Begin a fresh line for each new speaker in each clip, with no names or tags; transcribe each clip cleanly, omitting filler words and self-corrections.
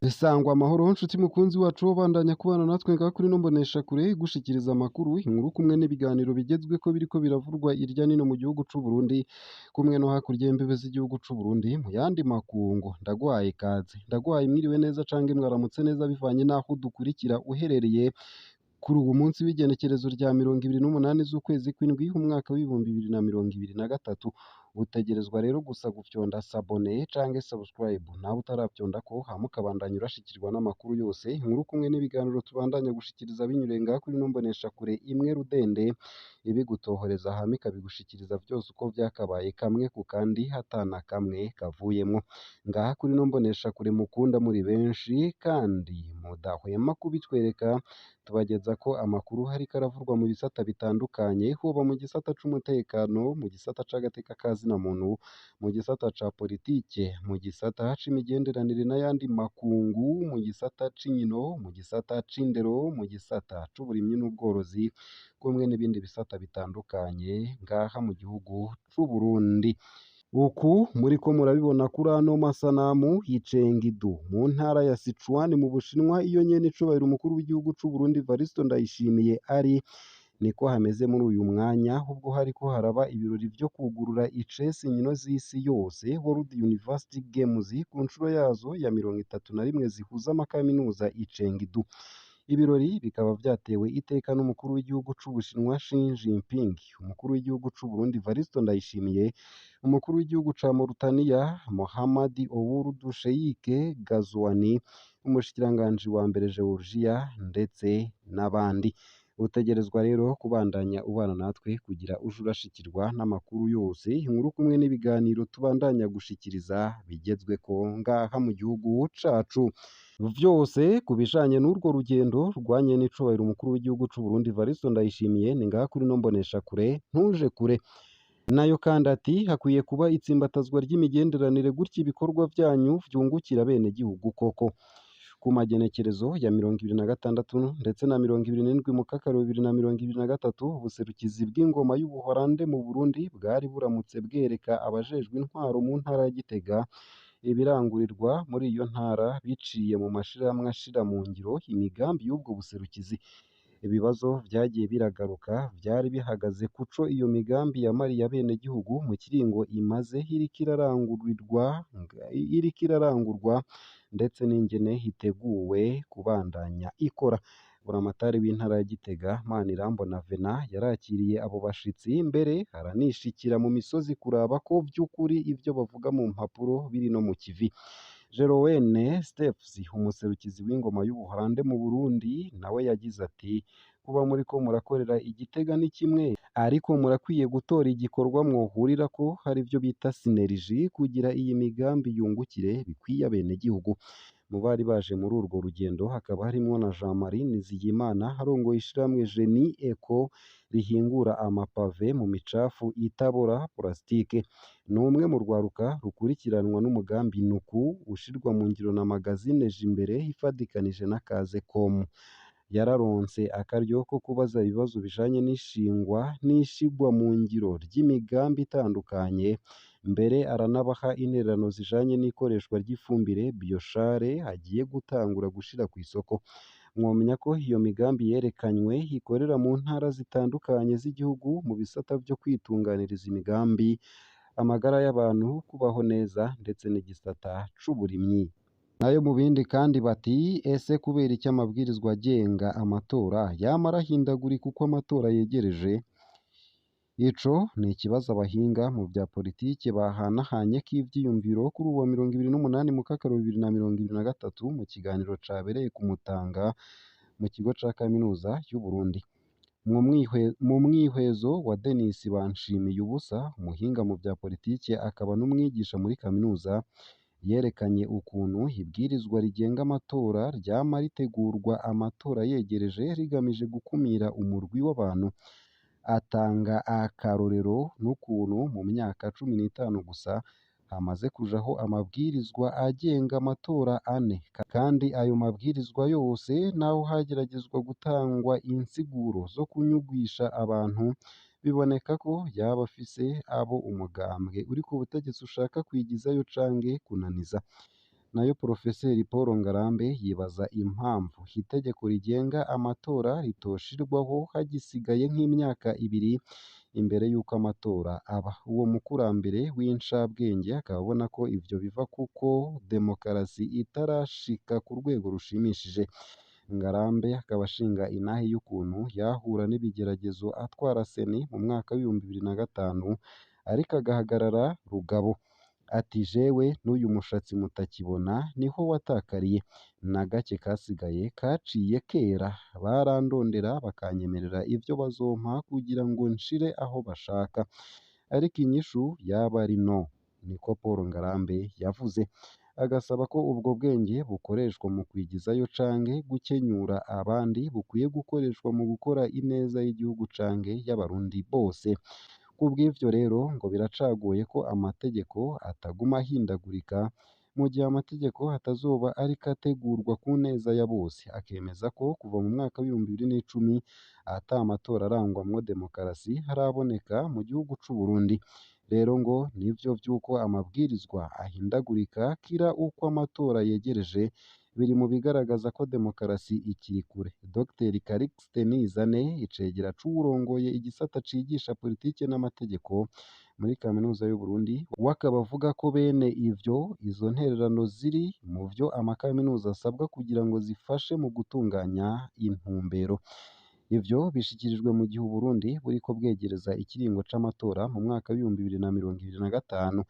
Sangwa amahoro nshuti mukunzi wacu, wobandanya kubana natwe ngaha kuri ino mboneshakure igushikiriza amakuru, inkuru kumwe n'ibiganiro bigezweko biriko biravurwa irya nino mu gihugu c'u Burundi, kumwe no hakurya y'imbibe z'igihugu c'u Burundi mu yandi makungu. Ndaguhaye ikaze, ndaguhaye mwiriwe neza canke mwaramutse neza bivanye n'aho udukurikira uherereye kuri uwu munsi w'igenekerezo rya 28 z'ukwezi kw'indwi, umwaka w'2023. Utegerezwa rero gusa gufyonda s'abonner canke subscribe nawe utaravyondako, hama ukabandanya urashikirwa n'amakuru yose, inkuru kumwe n'ibiganiro tubandanya gushikiriza binyuriye ngaha kuri ino mboneshakure imwe rudende ibigutohoreza, hama ikabigushikiriza vyose uko vyakabaye, kamwe ku kandi, atana kamwe kavuyemwo. Ngaha kuri ino mboneshakure mukunda muri benshi kandi mudahwema kubitwereka, tubagezako amakuru hariko aravurwa mu bisata bitandukanye, hoba mu gisata c'umutekano, mu gisata c'agateka ka zina muntu, mu gisata ca politike, mu gisata c'imigenderanire n'ayandi makungu, mu gisata c'inkino, mu gisata c'indero, mu gisata c'uburimyi n'ubworozi, kumwe n'ibindi bisata bitandukanye ngaha mu gihugu c'u Burundi. Uku muriko murabibona kuri ano masanamu, Icengidu mu ntara ya Sichuan mu Bushinwa, iyo nyene icubahiro umukuru w'igihugu c'u Burundi Evaristo Ndayishimiye ari, niko hameze muri uyu mwanya, ubwo hariko haraba ibirori vyo kwugurura icese inkino z'isi yose, World University Games, ku nshuro yazo ya 31 zihuza amakaminuza i Chengdu. Ibirori bikaba vyatewe iteka n'umukuru w'igihugu c'Ubushinwa Xi Jinping, umukuru w'igihugu c'u Burundi Evaristo Ndayishimiye, umukuru w'igihugu ca Mauritania Mohamed Ould Sheikh Ghazouani, umushikiranganji wa mbere Georgia, ndetse n'abandi. Utegerezwa rero kubandanya ubana natwe kugira uje urashikirwa n'amakuru yose, inkuru kumwe n'ibiganiro tubandanya gushikiriza bigezweko ngaha mu gihugu cacu. Vyose ku bijanye n'urwo rugendo rwa nyen'icubahiro umukuru w'igihugu c'u Burundi Evaristo Ndayishimiye ni ngaha kuri ino mboneshakure, ntuje kure. Nayo kandi ati hakwiye kuba itsimbatazwa ry'imigenderanire, gutyo ibikorwa vyanyu vyungukira abenegihugu koko. Ku magenekerezo ya 26 ndetse na 27 Mukakaro 2023, ubuserukizi bw'ingoma y'Ubuholande mu Burundi bwari buramutse bwereka abajejwe intwaro mu ntara ya Gitega ibirangurirwa muri iyo ntara biciye mu mashirahamwe ashira mu ngiro imigambi y'ubwo buserukizi. Ibibazo vyagiye biragaruka vyari bihagaze kuco iyo migambi yamariye abenegihugu mu kiringo imaze iriko irarangurwa, ndetse n'ingene iteguwe kubandanya ikora. Buramatari w'intara ya Gitega Manirambona Venant yarakiriye abo bashitsi, mbere aranishikira mu misozi kuraba ko vy'ukuri ivyo bavuga mu mpapuro biri no mu kivi. Jeroen Steffs, umuserukizi w'ingoma y'Ubuholande mu Burundi, nawe yagize ati kuba muriko murakorera i Gitega ni kimwe, ariko murakwiye gutora igikorwa mwohurirako, arivyo bita synergie, kugira iyi migambi yungukire bikwiye abenegihugu. Mu bari baje muri urwo rugendo hakaba harimwo na Jean Marie Nizigiyimana arongoye ishirahamwe Genie Eco rihingura amapave mu micafu itabora plastique. Ni umwe mu rwaruka rukurikiranwa n'umugambi Nuku ushirwa mu ngiro na Magazine Jimbere ifadikanije na Kaze.com. Yararonse akaryo ko kubaza ibibazo bijanye n'ishingwa n'ishigwa mu ngiro ry'imigambi itandukanye, mbere aranabaha intererano zijanye n'ikoreshwa ry'ifumbire biochar agiye gutangura gushira kw'isoko. Mwomenya ko iyo migambi yerekanywe ikorera mu ntara zitandukanye z'igihugu mu bisata vyo kwitunganiriza imigambi, amagara y'abantu, kubaho neza, ndetse n'igisata c'uburimyi. Nayo mu bindi kandi bati ese kubera iki amabwirizwa agenga amatora yama arahindagurika uko amatora yegereje? Ico ni ikibazo abahinga mu vya politike bahanahanyeko ivyiyumviro kuri uwa 28 Mukakaro 2023 mu kiganiro cabereye ku Mutanga mu kigo ca kaminuza y'u Burundi. Mu mwihwezo wa Denis Banshimiyubusa, umuhinga mu vya politike akaba n'umwigisha muri kaminuza, yerekanye ukuntu ibwirizwa rigenga amatora ryama ritegurwa amatora yegereje rigamije gukumira umurwi w'abantu. Atanga akarorero n'ukuntu mu myaka 15 gusa hamaze kujaho amabwirizwa agenga amatora ane, kandi ayo mabwirizwa yose naho hageragezwa gutangwa insiguro zo kunyugwisha abantu, biboneka ko yaba afise abo umugambwe uri ku butegetsi ushaka kwigizayo canke kunaniza. Nayo Porofeseri Paul Ngarambe yibaza impamvu itegeko rigenga amatora ritoshirwaho hagisigaye nk'imyaka 2 imbere y'uko amatora aba. Uwo mukurambere w'incabwenge akaba abona ko ivyo biva kuko demokarasi itarashika ku rwego rushimishije. Ngarambe akaba ashinga inahe y'ukuntu yahura n'ibigeragezo atwara CENI mu mwaka w'2005, ariko agahagarara rugabo. Ati jewe n'uyu mushatsi mutakibona niho watakariye, na gake kasigaye kaciye kera, barandondera bakanyemerera ivyo bazompa kugira ngo nshire aho bashaka, ariko inyishu yaba ari no, niko Paul Ngarambe yavuze. Agasaba ko ubwo bwenge bukoreshwa mu kwigizayo canke gukenyura abandi bukwiye gukoreshwa mu gukora ineza y'igihugu canke y'abarundi bose. Kubw'ivyo rero ngo biracagoye ko amategeko ataguma ahindagurika mu gihe amategeko atazoba ariko ategurwa ku neza ya bose. Akemeza ko kuva mu mwaka w'2010 ata matora arangwamwo demokarasi haraboneka mu gihugu c'u Burundi. Rero ngo nivyo vy'uko amabwirizwa ahindagurika kira uko amatora yegereje biri mu bigaragaza ko demokarasi ikiri kure. Dr Calixte Nizane, icegera c'uwurongoye igisata cigisha politike n'amategeko muri kaminuza y'u Burundi, we akaba avuga ko bene ivyo izo ntererano ziri mu vyo amakaminuza asabwa kugira ngo zifashe mu gutunganya intumbero. Ivyo bishikirijwe mu gihe Uburundi buriko bwegereza ikiringo c'amatora mu mwaka w'2025,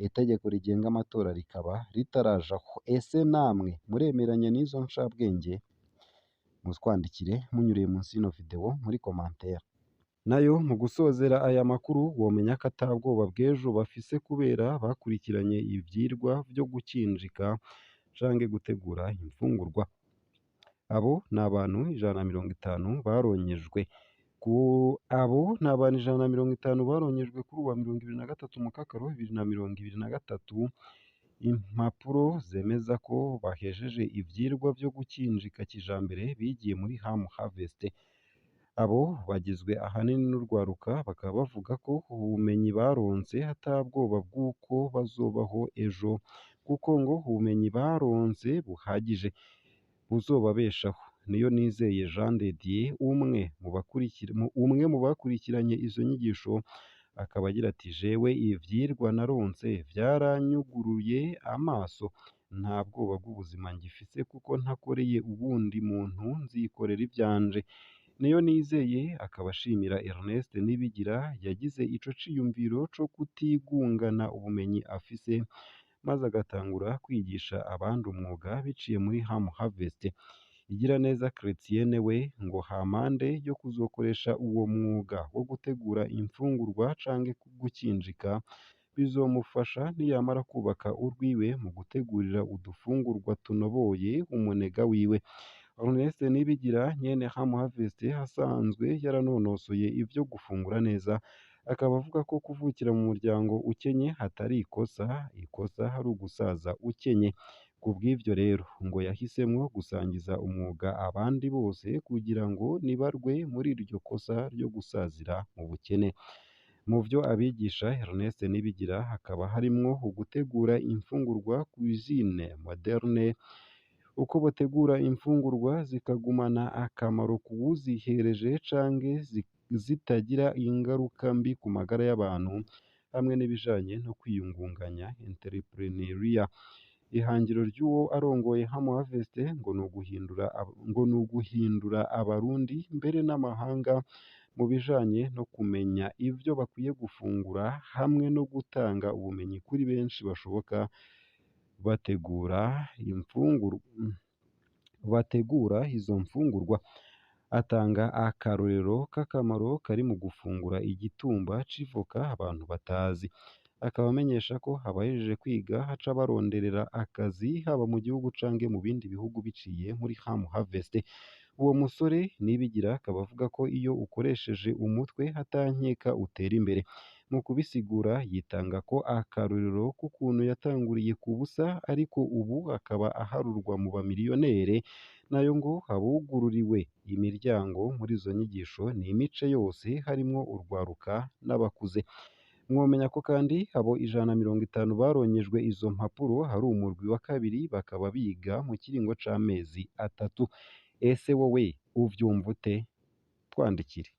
itegeko rigenga amatora rikaba ritarajaho. Ese namwe muremeranya n'izo ncabwenge? Mutwandikire munyuriye munsi y'ino video muri commentaire. Nayo mu gusozera aya makuru womenya ko ata bwoba bw'ejo bafise kubera bakurikiranye ivyirwa vyo gukinjika canke gutegura imfungurwa. Abo ni abantu 150 baronkejwe ku abo ni abantu 150 baronkejwe kuri uwa 23 Mukakaro 2023 impapuro zemeza ko bahejeje ivyirwa vyo gukinjika kijambere bigiye muri Ham Harvest. Abo bagizwe ahanini n'urwaruka bakaba bavuga ko ubumenyi baronse ata bwoba bw'uko bazobaho ejo, kuko ngo ubumenyi baronse buhagije buzobabeshaho. Niyonizeye Jean de Dieu, umwe mu bakurikiranye izo nyigisho, akaba agira ati jewe ivyirwa naronse vyaranyuguruye amaso, nta bwoba bw'ubuzima ngifise kuko ntakoreye uwundi muntu nzikorera ivyanje. Niyonizeye akaba ashimira Ernest Nibigira yagize ico ciyumviro co kutigungana ubumenyi afise, maze agatangura kwigisha abandi umwuga biciye muri Ham Harvest. Igiraneza Chrétienne we ngo hampande yo kuzokoresha uwo mwuga wo gutegura imfungurwa canke gukinjika, bizomufasha niyamara kubaka urwiwe mu gutegurira udufungurwa tunoboye umunega wiwe. Ernest Nibigira nyene Ham Harvest asanzwe yaranonosoye ivyo gufungura neza, akaba avuga ko kuvukira mu muryango ukenye atari ikosa, ikosa ari ugusaza ukenye. Kubw'ivyo rero ngo yahisemwo gusangiza umwuga abandi bose kugira ngo ntibarwe muri iryo kosa ryo gusazira mu bukene. Mu vyo abigisha Ernest Nibigira hakaba harimwo ugutegura imfungurwa cuisine moderne, uko bategura imfungurwa zikagumana akamaro kuwuzihereje canke zitagira ingaruka mbi ku magara y'abantu, hamwe n'ibijanye no kwiyungunganya entrepreneuriat. Ihangiro ry'uwo arongoye Ham Harvest ngo ni uguhindura abarundi mbere n'amahanga mu bijanye no kumenya ivyo bakwiye gufungura hamwe no gutanga ubumenyi kuri benshi bashoboka bategura izo mfungurwa. Atanga akarorero k'akamaro kari mu gufungura igitumba c'ivoka abantu batazi. Akaba amenyesha ko abahejeje kwiga haca baronderera akazi haba mu gihugu canke mu bindi bihugu biciye muri Ham Harvest. Uwo musore Nibigira akaba avuga ko iyo ukoresheje umutwe atankeka utera imbere. Mu kubisigura yitanga ko akarorero k'ukuntu yatanguriye ku busa ariko ubu akaba aharurwa mu bamiliyonere, nayo ngo abugururiwe imiryango muri izo nyigisho ni imice yose harimwo urwaruka n'abakuze. Mwomenya ko kandi abo 150 baronkejwe izo mpapuro hari umurwi wa kabiri, bakaba biga mu kiringo c'amezi 3. Ese wowe uvyumva ute? Twandikire.